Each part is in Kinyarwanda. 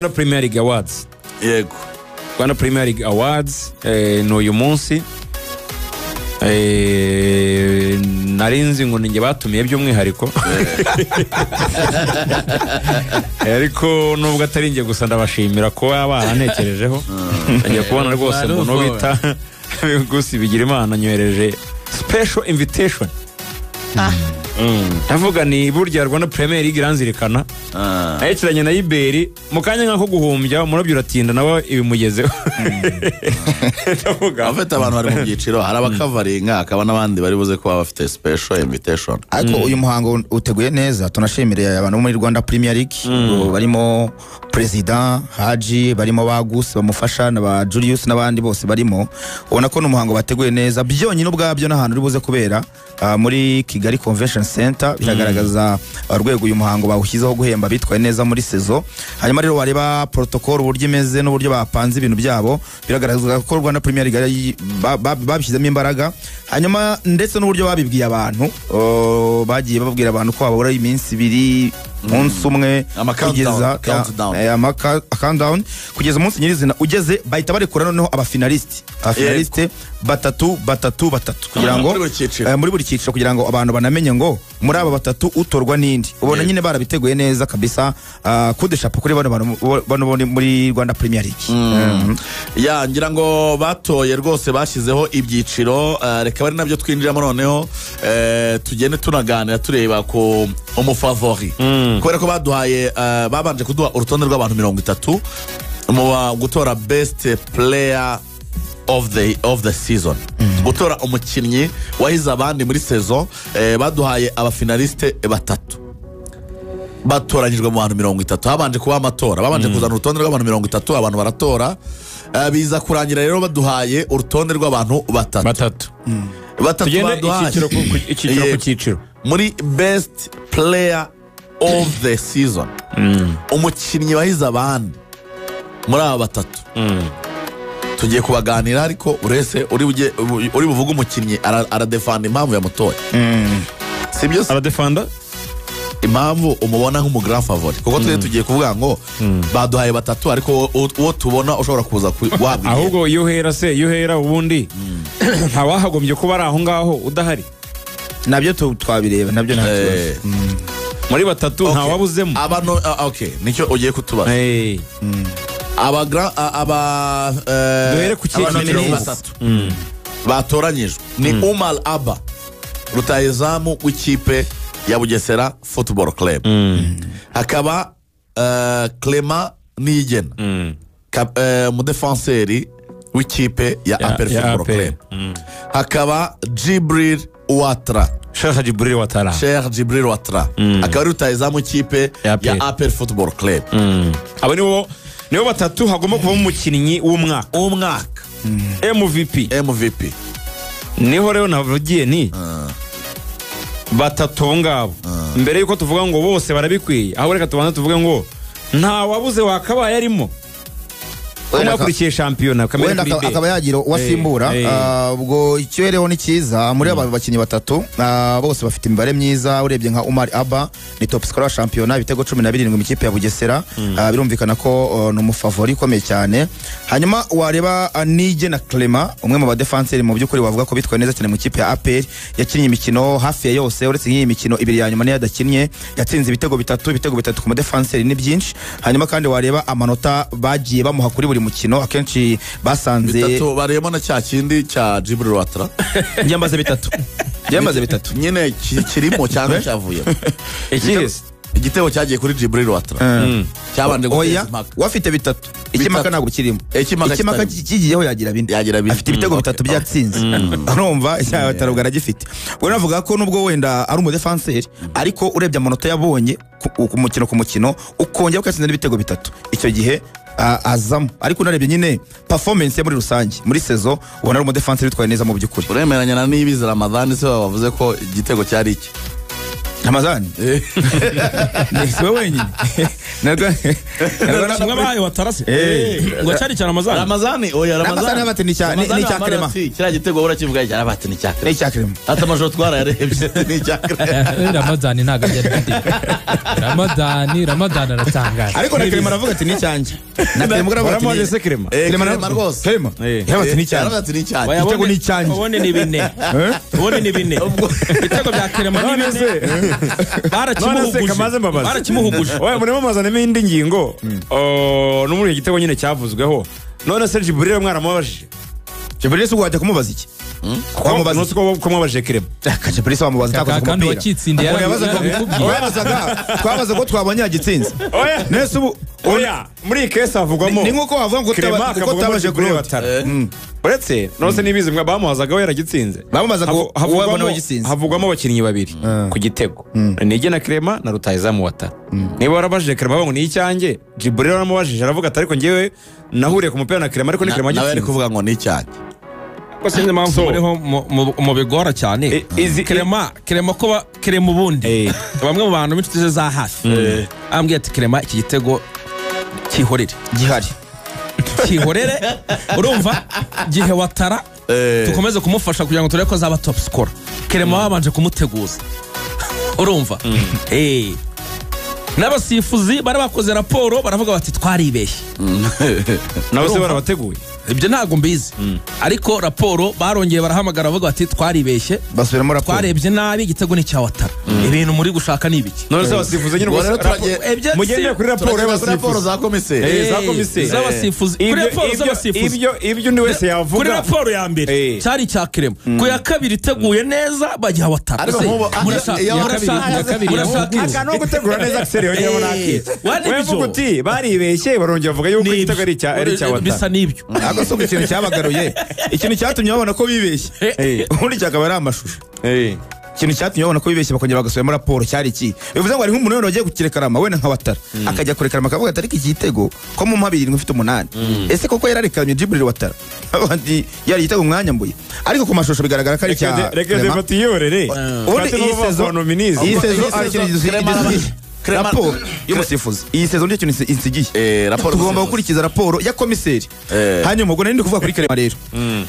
Rwanda Premier League Awards. Yego. Rwanda Premier League Awards ni uyu munsi. Nari nzi ngo ninjye batumiye by'umwihariko, ariko nubwo atari njye gusa, ndabashimira kuba barantekerejeho. Ngiye kubona rwose umuntu bita Gusi Bigirimana nyohereje special invitation. Ndavuga ni burya Rwanda Premier League iranzirikana. Nayicaranye na Iberi mu kanya nk'ako guhumbya, umurabyo uratinda nawe ibimugezeho. Ndavuga abafite abantu bari mu byiciro, hari abakavaringa, hakaba n'abandi bari buze kuba bafite special invitation. Ariko uyu muhango uteguye neza, tunashimire abantu bo muri Rwanda Premier League barimo Perezida Haji, barimo ba Gusi bamufasha na ba Julius n'abandi bose barimo. Ubona ko ni umuhango bateguye neza byonyine ubwabyo, n'ahantu uri buze kubera muri Kigali Convention Center, biragaragaza urwego uyu muhango bawushyizeho guhemba bitwaye neza muri saison. Hanyuma rero wareba protocol uburyo imeze n'uburyo bapanze ibintu byabo, biragaragaza ko Rwanda Premier League babishyizemo imbaraga. Hanyuma ndetse n'uburyo babibwiye abantu, bagiye babwira abantu ko habura iminsi 2, umunsi umwe, Ama kugeza countdown. Ama countdown kugeza umunsi nyirizina ugeze, bahita barekura noneho abafinaliste batatu batatu batatu kugira ngo Muri buri cyiciro. Muri buri cyiciro, kugira ngo abantu banamenye ngo muri aba batatu utorwa n'indi. Ubona nyine barabiteguye neza kabisa. Kudeshapa kuri bano bantu bano bo muri Rwanda Premier League. Ya, ngira ngo batoye rwose, bashyizeho ibyiciro, reka bari nabyo twinjiramo noneho, tugende tunaganira tureba ku umufavori, kubera ko baduhaye, babanje kuduha urutonde rw'abantu 30 mu gutora best player of the season, gutora umukinnyi wahize abandi muri saison. Baduhaye abafinaliste batatu batoranyijwe mu bantu 30. Habanje kuba amatora, babanje kuzana urutonde rw'abantu 30, abantu baratora. Biza kurangira rero baduhaye urutonde rw'abantu batatu. Batatu. Batatu Tugende baduhaye. icyiciro ku Yego. cyiciro. Muri best player of the season, umukinnyi wahize abandi muri aba batatu tugiye kubaganira, ariko buri wese uri buvuge umukinnyi aradefanda impamvu yamutoye, si byo se? Aradefanda. Impamvu umubona nk'umugrand favori, kuko twe tugiye kuvuga ngo baduhaye batatu, ariko uwo tubona ushobora kuza guhabwa igihembo. Ahubwo iyo uhera se, iyo uhera ubundi ntawahagombye kuba ari aho ngaho udahari. Nabyo twabireba nabyo, nta kibazo. Muri batatu ntawabuzemo. Aba no, okay, nicyo ugiye kutubaza. Aba aba Duhere ku kihe abakinnyi cyiciro? batatu batoranyijwe ni Umar Abba, rutahizamu w'ikipe ya Bugesera Football Club, hakaba Clement Niyigena, umudefanseri w'ikipe ya APR Ya Football APR. Club, hakaba Jibril Ouattara. Sheikh Jibril Ouattara. Sheikh Jibril Ouattara akaba ari rutahizamu w'ikipe Ya ya APR. APR Football Club. Abo nibo batatu hagomba kuvamo umukinnyi w'umwaka. Umwaka. MVP. MVP. Niho rero navugiye ni batatu abo ngabo, mbere yuko tuvuga ngo bose barabikwiye, aho reka tubanze tuvuge ngo nta wabuze wakabaye arimo. Wenda Wakurikiye shampiyona kamere wenda kuri B. akaba yagira uwo asimbura. Ubwo icyo rero ni cyiza muri aba bakinnyi batatu, bose bafite imibare myiza. Urebye nka Umar Abba ni top scorer wa shampiyona, ibitego 17 mu ikipe ya Bugesera. Birumvikana ko ni umufavori ukomeye cyane. Hanyuma wareba Niyigena Clement, umwe mu badefanseri mu by'ukuri wavuga ko bitwaye neza cyane mu ikipe ya APR, yakinnye imikino hafi ya yose uretse nk'iyi mikino ibiri ya nyuma niyo adakinnye, yatsinze ibitego bitatu. Ibitego bitatu ku mudefanseri ni byinshi. Hanyuma kandi wareba amanota bagiye bamuha kuri buri mukino, akenshi basanze Bitatu bariyemo na cya kindi cya Jibril Ouattara. Njye mbaze bitatu, njye mbaze bitatu. Nyine kirimo cyangwa cyavuyemo? Ikihe se? Igitego cyagiye kuri Jibril Ouattara cyabanje guteza Oya. impaka. Wafite bitatu, ikimaka Bitatu. ntabwo kirimo. Ikimaka Ikimaka kitarimo. kigiyeho yagira bine. Yagira bine. Afite ibitego bitatu byatsinze, urumva icyatarubwo aragifite. Ubwo navuga ko nubwo wenda ari umudefanseri, ariko urebye amanota yabonye ku mukino ku mukino, ukongera ukatsinda n'ibitego bitatu, icyo gihe azamo. Ariko unarebye nyine performance ye muri rusange muri saison, ubona ari umudefanseri witwaye neza mu by'ukuri. Uremeranya na Niyibizi Ramadhani se, bavuze ko igitego cyari iki? Ramazani ni we wenyine kimwe bahaye Watara se ngo cyari cya Ramazani. Ramazani oya Ramazani abati ni cya ni cya Clement. Kiriya gitego urakivuga cyane abati ni cya Clement. Ni cya Clement. Ati amajoro twarayarebye ni cya Clement. Ramazani ntago ajya ari Ramadani aratangaje. Ariko na Clement aravuga ati ni cyanjye. Na Clement aravuga ati ni Clement. Clement rwose. Clement. Yabati ni cyanjye. Yabati ni cyanjye. Igitego ni cyanjye. Ubone ni bine. Ubone ni bine. Ibitego bya Clement ni bine. Barakimuhuguje. Oya murimo mazanemo indi ngingo. No muri igitego nyine cyavuzweho. None se Jibril mwaramubajije. Jibril se wajya kumubaza iki? Wamubaza ko mwabajije Clement. Jibril se wamubaza takoze ku mupira. Yabazaga twabaza ko twabonye yagitsinze. Nese ubu oya muri iyi case havugwamo. Ni nkuko wavuga ngo utabaje kuri Watara. Uretse nose nibizi mwa bamuhazaga we yaragitsinze. Bamubaza ko wabona wagitsinze. Havugwamo abakinnyi babiri ku gitego. Nige na Clement na Rutahizamu Watara. Niba warabajije Clement ngo ni icyanjye, Jibril aramubajije aravuga ati ariko ngewe nahuriye ku mupira na Clement ariko ni Clement agitsinze. Nawe ari kuvuga ngo ni icyanjye. Ko sinzi impamvu muriho mu bigora cyane. Clement ko Clement ubundi. Bamwe mu bantu b'inshuti ze za hafi. Ambwiye ati Clement iki gitego cyihorere. Gihari. Cyihorere urumva gihe Watara tukomeze kumufasha kugira ngo turebe ko azaba top scorer. Clement babanje kumuteguza. Urumva? N'abasifuzi bari bakoze raporo baravuga bati twaribeshye. Nabo se barabateguye. Ibyo ntago mbizi. Ariko raporo barongeye barahamagara bavuga bati twaribeshye. Basubiramo raporo. Twarebye nabi igitego ni cya Watara. Ibintu muri gushaka ni ibiki. None se abasifuzi nyine mugende kuri raporo y'abasifuzi. Raporo za komiseri. Za komiseri. Z'abasifuzi. Kuri raporo z'abasifuzi. Ibyo undi wese yavuga. Kuri raporo ya mbere cyari cya Clement. Ku ya kabiri iteguye neza bagiha Watara. Aka no gutegura neza Axel yongera naki. Wevuga uti baribeshye barongera bavuga yuko igitego ari cya Watara. Bisa n'ibyo. Ako ikintu cyabagaruye. Ikintu cyatumye babona ko bibeshye. Ubundi cyakaba ari amashusho. Ikintu cyatumye babona ko bibeshye bakongera bagasubiramo raporo cyari iki? Bivuze ngo hari nk'umuntu wenda wagiye kukirekarama wenda nka Watara. Akajya kurekarama akavuga ati ariko iki gitego ko mu mpa 7 mfite 8. Ese koko yararekamye Jibril Watara? Abandi yari igitego umwanya mbuye. Ariko ku mashusho bigaragara ko ari cya Reka debatiyore. Ubundi iyi saison ari ikintu raporo y'umusifuzi. Iyi saison nicyo kintu insigiye. Tugomba gukurikiza raporo ya komiseri. Hanyuma ubwo nari ndi kuvuga kuri Clement rero.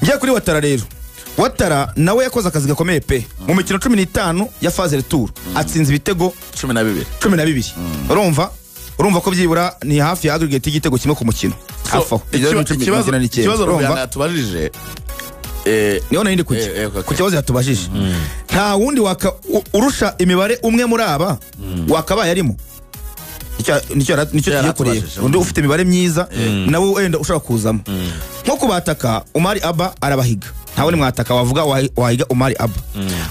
Ngiye kuri Watara rero. Watara nawe yakoze akazi gakomeye pe. Mu mikino 15 ya phase retour atsinze ibitego 12. 12. Urumva ko byibura ni hafi ya aggregate y'igitego kimwe ku mukino. Hafi aho. Ikibazo Rubanda yatubajije niho nari ndi kujya. Ku kibazo yatubajije. Nta wundi urusha imibare umwe muri aba wakabaye arimo. Nicyo tugiye kureba. Undi ufite imibare myiza nawe wenda ushobora kuzamo. Nko kubataka Umari Abba arabahiga. Ntawe ni mwataka wavuga wahiga Umari Abba.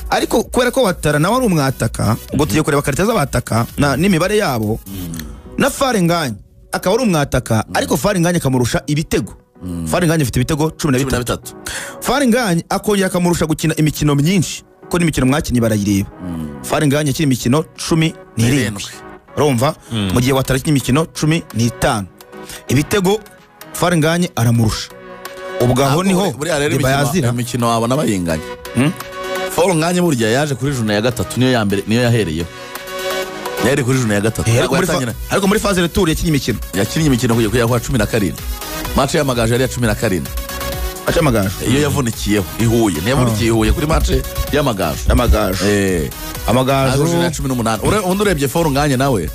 Ariko kubera ko Watara nawe ari umwataka, ubwo tugiye kureba karita z'abataka n'imibare yabo. Na Faringanye akaba ari umwataka ariko Faringanye akamurusha ibitego. Faringanye afite ibitego 13. Faringanye akongera akamurusha gukina imikino myinshi ko n'imikino mwakinye barayireba. Faringanye akina imikino 17. Urumva mu gihe Watara akina imikino 15. Ibitego Faringanye aramurusha. Ubwo aho niho bayazira imikino wabona bayinganye. Faringanye burya yaje kuri juna ya gatatu niyo ya mbere niyo yahereyeho. Yari kuri juna ya gatatu. Ariko muri phase retour yakinye imikino. Yakinye imikino kugera ku 17. Match y'amagaju yari ya 17. Match y'amagaju. Iyo yavunikiyeho ihuye. Ntiyavunikiye ihuye kuri match y'amagaju. Amagaju. Amagaju ya 18. Undi urebye Faringanye nawe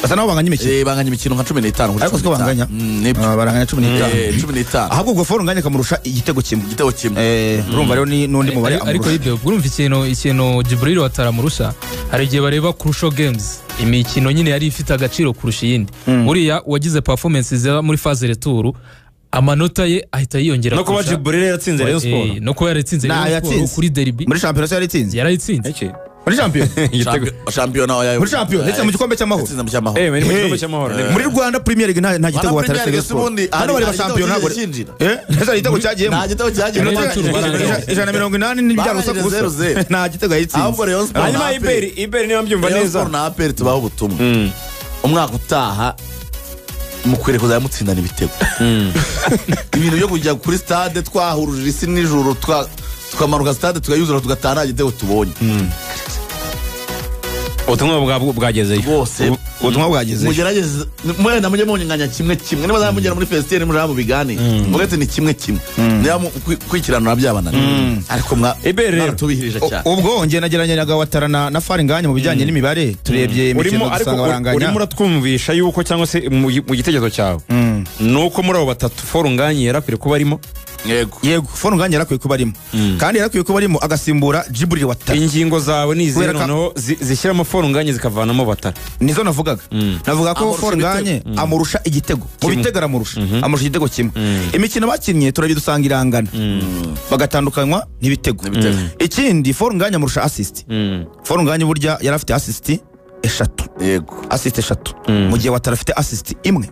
basa naho banganya imikino. Banganya imikino nka 15. Ariko siko banganya. Baranganya 15. 15. Ahubwo ubwo Faringanye akamurusha igitego kimwe. Igitego kimwe. Urumva rero ni nundi mubare amurusha. Ariko ibyo urumva ikintu Jibril Watara amurusha hari igihe bareba crucial games imikino nyine yari ifite agaciro kurusha iyindi. Buriya wagize performance za muri phase retour amanota ye ahita yiyongera no kuba Jibril yaratsinze Rayon Sport. No kuba yaratsinze Rayon Sport kuri derby. Muri championnat yaratsinze. Yarayitsinze. Muri champion. Champion oya. Muri champion ndetse mu gikombe cy'amahoro. Yatsinze mu cy'amahoro. Muri gikombe cy'amahoro. Muri Rwanda Premier League nta gitego Watara Rayon Sport. Hano bari ba champion ntabwo. Ndetse igitego cyagiyemo. Nta gitego cyagiyemo. 180 n'ibyaro gusa gusa. Nta gitego yayitsinze. Ahubwo Rayon Sport. Hanyuma Iberi niba mbyumva neza. Rayon Sport na APR tubaho ubutumwa. Umwaka utaha mukwiriye kuzajya mutsindana ibitego. Ibintu byo kujya kuri stade twahuruje isi nijoro tukamanuka stade tukayuzura tugataha nta gitego tubonye. Ubutumwa bwagezeyo rwose, ubutumwa bwagezeyo. Mugerageze mwenda mujye munyunganya kimwe kimwe, niba mugera muri fesiteri mujya mu bigani muvuge ati ni kimwe kimwe, niba kwikiranura byabananiye, ariko mwaratubihirije cyane. Ubwo njye nageranyaga Watara na Faringanya mu bijyanye n'imibare, turebye imikino dusanga baranganya. Urimo uratwumvisha yuko cyangwa se mu gitekerezo cyawe nuko muri abo batatu Faringanya yarakwiye kuba arimo. Yego, Faringanya yarakwiye kuba arimo, kandi yarakwiye kuba arimo agasimbura Djibril Ouattara. Ingingo zawe ni izi noneho zishyiramo Faringanya zikavanamo Ouattara, nizo navugaga. Navuga ko Faringanya amurusha igitego, mu bitego aramurusha, amurusha igitego kimwe. Imikino bakinnye turabye dusanga irangana, bagatandukanywa n'ibitego. Ikindi Faringanya amurusha assist. Faringanya burya yari afite assist 3. Yego, assist 3, mu gihe Ouattara afite assist 1.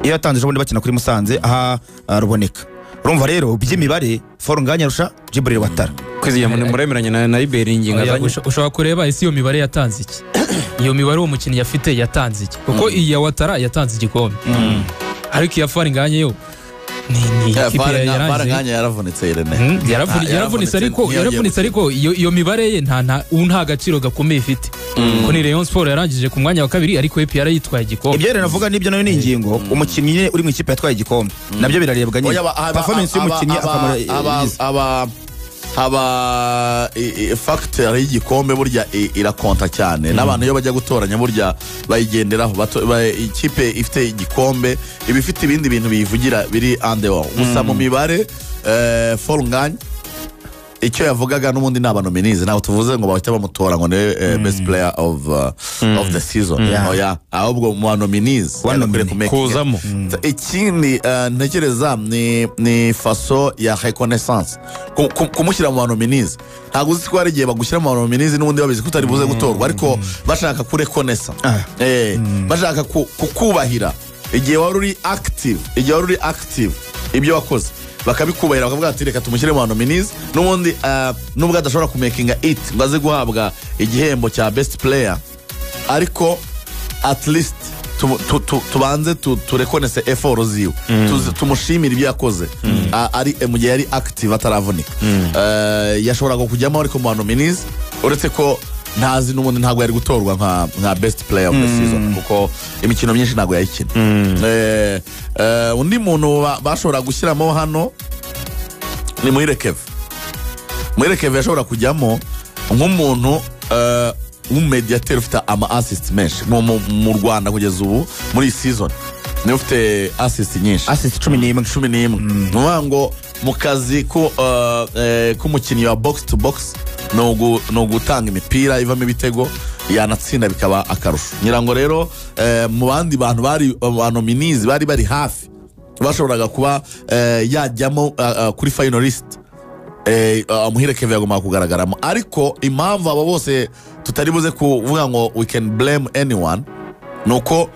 Iyo yatanze ejo bundi bakina kuri Musanze aha Ruboneka. Urumva rero by'imibare Faringanya arusha Djibril Ouattara. Kwiziya muremeranya na Iberi ingingo azanye. Ushobora kureba ese iyo mibare yatanze iki? Iyo mibare uwo mukinnyi yafite yatanze iki? Kuko iyi ya Ouattara yatanze igikombe. Ariko iya Faringanya yo ni Faringanya yaravunitse Irene. Yaravunitse ariko iyo mibare ye nta gaciro gakomeye ifite. Ko ni Rayon Sport yarangije ku mwanya wa 2 ariko APR yitwaye igikombe. Ibyo rero navuga nibyo nayo ni ingingo, umukinnyi uri mu ikipe yatwaye igikombe nabyo birarebwa nyine. Performance y'umukinnyi akamaro haba factor y'igikombe burya irakonta cyane, n'abantu iyo bajya gutoranya burya bayigenderaho. Ikipe ifite igikombe iba ifite ibindi bintu biyivugira biri andewa. Gusa mu mibare Faringanya icyo yavugaga n'ubundi ni abanominize, ntabwo tuvuze ngo bahita bamutora ngo ni best player of the season. Oya, ahubwo mu banominize kuzamo. Ikindi ntekereza ni faso ya reconnaissance, kumushyira mu banominize. Ntabwo uzi ko hari igihe bagushyira mu banominize n'ubundi babizi ko utari buze gutorwa, ariko bashaka kurekonesa, bashaka kukubahira igihe wari uri active, igihe wari uri active ibyo wakoze bakabikubahira, bakavuga ati reka tumushyire mu banominize. N'ubundi nubwo adashobora kumakinga it ngo aze guhabwa igihembo cya best player, ariko at least tubanze turekonese effort ziwe, tumushimire ibyo yakoze ari mu gihe yari active ataravunika. Yashoboraga kujyamo ariko mu banominize, uretse ko ntazi n'ubundi ntabwo yari gutorwa nka best player of the season kuko imikino myinshi ntabwo yayikina. Undi muntu bashobora gushyiramo hano ni Muhire Kevin. Muhire Kevin yashobora kujyamo nk'umuntu w'umumediateri ufite ama assist menshi mu Rwanda kugeza ubu muri iyi season, niwe ufite assist nyinshi, assist 11. 11. Ni ukuvuga ngo mu kazi k'umukinnyi wa box to box ni ugutanga imipira ivamo ibitego, yanatsinda bikaba akarusho. Ngira ngo rero mu bandi bantu bari banominize bari hafi bashoboraga kuba yajyamo kuri finalist, Muhire Kevin yagombaga kugaragaramo. Ariko impamvu abo bose tutari buze kuvuga ngo we can blame anyone ni uko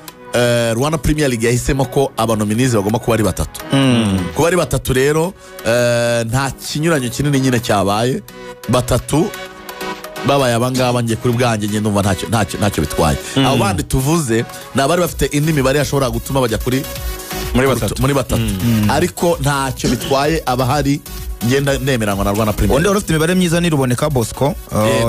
Rwanda Premier League yahisemo ko abanominize bagomba kuba ari batatu. Kuba ari batatu rero nta kinyuranyo kinini nyine cyabaye, batatu babaye abangaba ngiye kuri bwanjye njye ndumva ntacyo bitwaye. Abo bandi tuvuze ni abari bafite indi mibare yashobora gutuma bajya kuri muri batatu, ariko ntacyo bitwaye abahari ngenda nemeranywa na Rwanda Premier. Undi ufite imibare myiza ni Ruboneka Bosco,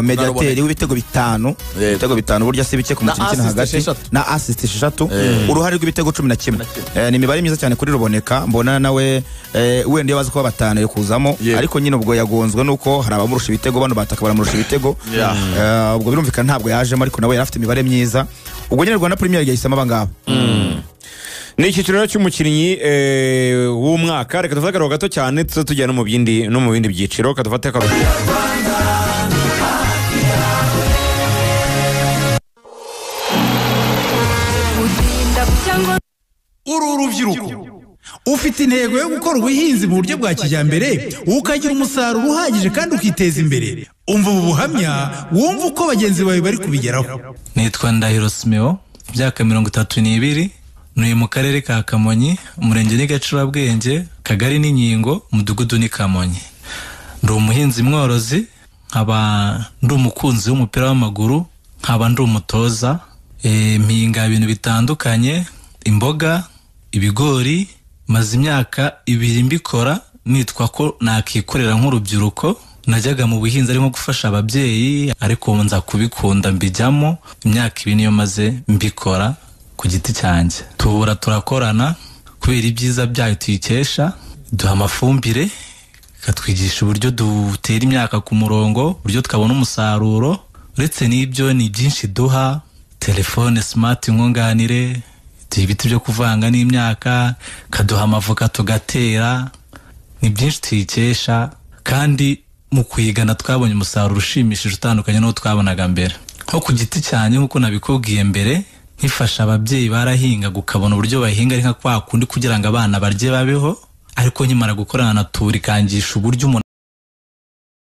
mediateri w'ibitego 5, ibitego 5 burya si bike ku mukino ukina hagati, na assist 6, uruhare rw'ibitego 11. Ni imibare myiza cyane kuri Ruboneka, mbona nawe wenda iyo bazi ko batanu yo kuzamo, ariko nyine ubwo yagonzwe nuko hari abamurusha ibitego, bano bataka baramurusha ibitego. Ubwo birumvikana ntabwo yajemo, ariko nawe yari afite imibare myiza. Ubwo nyine Rwanda Premier League yahisemo abangaba. Ni icyiciro cy'umukinnyi w'umwaka. Reka dufate akaruhuko gato cyane tuze tujya no mu bindi byiciro. Reka dufate akaruhuko. Uru rubyiruko ufite intego yo gukora ubuhinzi mu buryo bwa kijyambere, ukagira umusaruro uhagije kandi ukiteza imbere. Umva ubu buhamya, wumva uko bagenzi bawe bari kubigeraho. Nitwa Ndahiro Simeo, imyaka 32, ntuye mu karere ka Kamonyi, umurenge ni Gacurabwenge, kagari ni Nkingo, umudugudu ni Kamonyi. Ndi umuhinzi mworozi, nkaba ndi umukunzi w'umupira w'amaguru, nkaba ndi umutoza. Mpinga ibintu bitandukanye, imboga, ibigori. Maze imyaka 2 mbikora, nitwa ko nakikorera nk'urubyiruko. Najyaga mu buhinzi arimo gufasha ababyeyi, ariko nza kubikunda mbijyamo. Imyaka 2 niyo maze mbikora ku giti cyanjye. Tubura turakorana kubera ibyiza byayo tuyikesha, duha amafumbire, ikatwigisha uburyo dutera imyaka ku murongo, uburyo twabona umusaruro. Uretse n'ibyo ni byinshi duha, telefone smart nkunganire, ibiti byo kuvanga n'imyaka, kaduha amavoka tugatera, ni byinshi tuyikesha. Kandi mu kuyigana twabonye umusaruro ushimishije utandukanye n'uwo twabonaga mbere. Nko ku giti cyanjye nk'uko nabikubwiye mbere, nkifasha ababyeyi barahingaga ukabona uburyo bahinga ari nka kwa kundi kugira ngo abana barye babeho, ariko nkimara gukorana na Tubura ikangisha uburyo umuntu